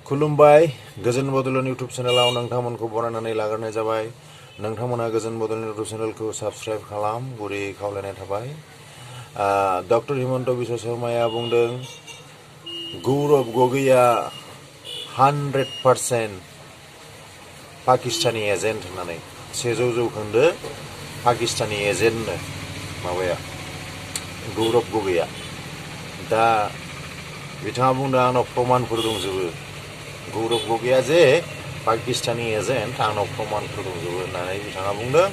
खुलुमबाय गोजोन बदलन इउटुब चेनेलाव नोंथांमोनखौ बरायनानै लाग्रोनाय जाबाय। नोंथांमोना गोजोन बदलन इउटुब चेनेलखौ साबस्क्राइब खालाम गुरै खावलायनाय थाबाय। डक्टर हिमंत बिस्वा शर्माया बुंदों गौरव गगैया 100% पाकिस्तानी एजेन्ट होननानै 100% पाकिस्तानी एजेन्टनो माबाया गौरव गगैया। दा बिथाङा बुंदों आंनाव प्रमाणफोर दंजोबो। गौरव गगैया जे पाकिस्तानी एजेन्ट आंनाव प्रमाणफोर दंजोबो होननानै बिथाङा बुंदों।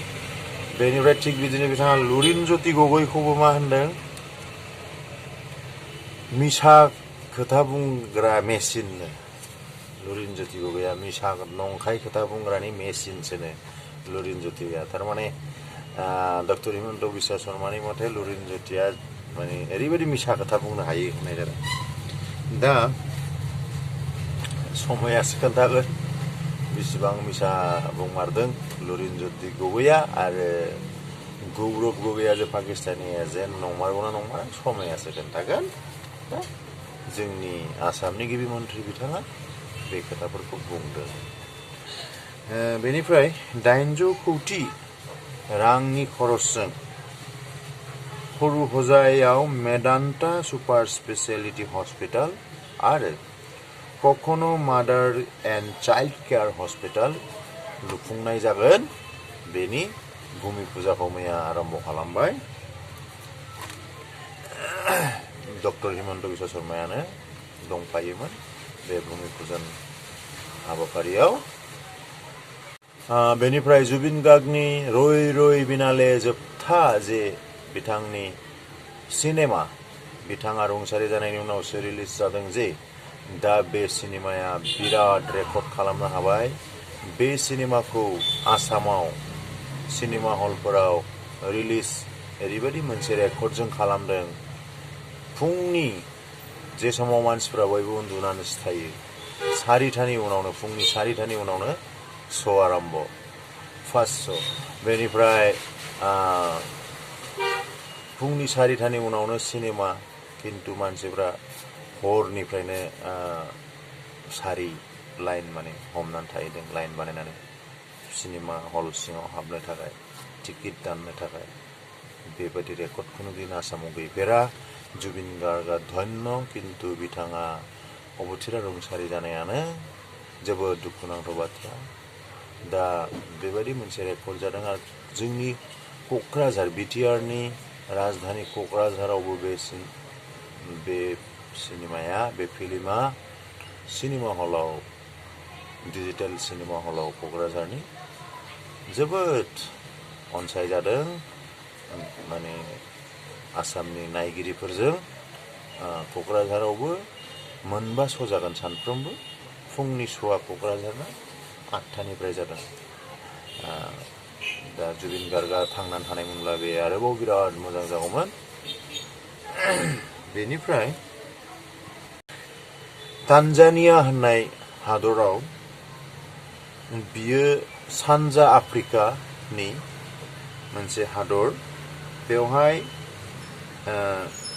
बेनिफ्राय थिग बिदिनो बिथाङा लुरिनज्योति गगैखौबो मा होनदों मिसा खोथा बुंग्रा मेसिननो। लुरिनज्योति गगैया मिसा नंखाय खोथा बुंग्रानि मेसिनसोनो लुरिनज्योतिया। थारमाने डक्टर हिमंत बिस्वा शर्मानि मथे लुरिनज्योतिया माने ओरैबायदि मिसा खोथा बुंनो हायो होननाय जादों। दा समायासो खोन्थागोन बेसेबां मिसा बुंमारदों लुरिनज्योति गगैया आरो गौरव गगैया जे पाकिस्तानी एजेन्ट नंमारगौना नंमारा समायासो खोन्थागोन। दा जोंनि आसामनि गिबि मन्थ्रि बिथाङा बे खोथाफोरखौ बुंदों। बेनिफ्राय 800 कौटि रांनि खरसजों हरुहजायाव मेदान्ता सुपार स्पेशलिटी हस्पिटाल आरो कखनो मादार एन्ड चाइल्ड केयार हस्पिटाल लुफुंनाय जागोन। बेनि भूमि फुजाखौ मैया आरम्भ खालामबाय। डक्टर हिमंत बिस्वा शर्मायानो दंफायोमोन बे भूमि फुजन हाबाफारियाव। बेनिफ्राय जुबिन गार्गनि रय रय बिनाले जोबथा जे बिथांनि सिनेमा बिथाङा रुंसारि जानायनि उनावसो रिलिज जादों जे दा बे सिनेमाया बिराद रेकर्ड खालामनो हाबाय। बे सिनेमाखौ आसामाव सिनेमा हलफोराव रिलिज ओरैबायदि मोनसे रेकर्डजों खालामदों। फुंनि जे समाव मानसिफ्रा बयबो उन्दुनानैसो थायो 4टानि उनावनो फुंनि 4टानि उनावनो श' आरम्भ फार्स्ट श'। बेनिफ्राय फुंनि 4टानि उनावनो सिनेमा खिन्थु मानसिफ्रा हरनिफ्रायनो सारि लाइन माने हमनानै थाहैदों लाइन बानायनानै सिनेमा हल सिङाव हाबनो थाखाय टिकेट दाननो थाखाय। बेबायदि रेकर्ड खुनु दिन आसामाव गैफेरा। जुबिन गार्गआ धन्य खिन्थु बिथाङा अबथिरा रुंसारि जानायानो जोबोद दुखुनांथाव बाथ्रा। दा बेबायदि मोनसे रेकर्ड जादों। आरो जोंनि क'क्राझार बिटिआरनि राजधानी क'क्राझारावबो बे सिनेमाया बे फिल्मा सिनेमा हलाव डिजिटेल सिनेमा हलाव क'क्राझारनि जोबोद अनसायजादों। माने आसामनि नायगिरिफोरजों क'क्राझारावबो मोनबा श' जागोन सानफ्रोमबो। फुंनि श'आ क'क्राझारना 8टानिफ्राय जादों। दा जुबिन गार्गआ थांनानै थानायमोनब्ला बे आरोबाव बिराद मोजां जागौमोन। बेनिफ्राय तान्जानिया होननाय हादराव बियो सानजा आफ्रिकानि मोनसे हादर। बेवहाय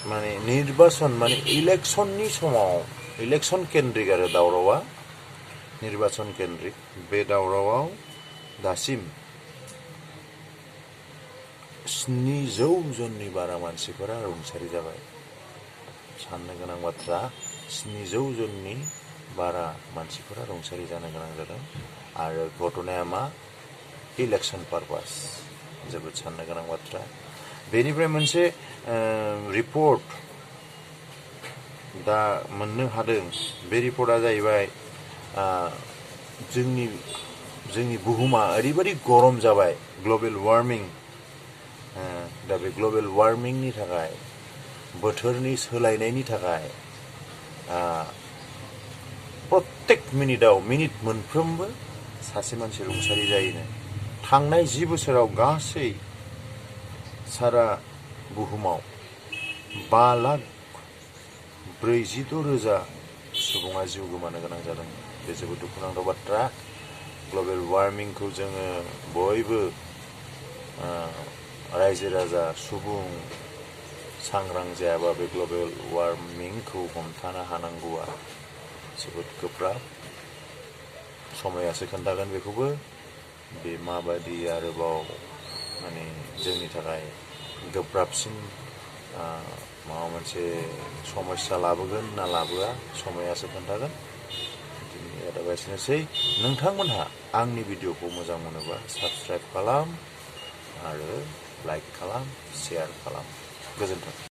माने निर्बासन माने इलेक्सननि समाव इलेक्सन केन्द्रिक आरो दावरावा निर्बासन केन्द्रिक। बे दावरावाव दासिम 700 जननि बारा मानसिफोरा रुंसारि जाबाय। साननो गोनां बाथ्रा 700 जननि बारा मानसिफोरा रुंसारि जानो गोनां जादों। आरो घटनाया मा इलेक्सन पारपास जोबोद साननो गोनां बाथ्रा। बेनिफ्राय मोनसे रिपर्ट दा मोननो हादों। बे रिपर्टआ जाहैबाय जोंनि बुहुमा ओरैबायदि गरम जाबाय ग्लबेल वार्मिं। दा बे ग्लबेल वार्मिंनि थाखाय बोथोरनि सोलायनायनि थाखाय प्रत्येक मिनिटाव मिनिट मोनफ्रोमबो सासे मानसि रुंसारि जायोनो। थांनाय 10 बोसोराव गासै सारा बुहुमाव 5,46,000 सुबुङा जिउ गोमानो गोनां जादों। बे जोबोद दुखुनांथाव बाथ्रा। ग्लबेल वार्मिंखौ जोङो बयबो रायजो राजा सुबुं सांग्रां जायाबा बे ग्लबेल वार्मिंखौ हमथानो हानांगौआ जोबोद गोब्राब। समायासो खोन्थागोन बेखौबो बे माबायदि आरोबाव माने जोंनि थाखाय गोब्राबसिन माबा मोनसे समस्या लाबोगोन ना लाबोआ समायासो खोन्थागोन। दिनै एसेनोसै। नोंथांमोनहा आंनि भिडिअखौ मोजां मोनोबा साबस्क्राइब खालाम आरो लाइक खालाम, शेयार खालाम। गोजोन्थों।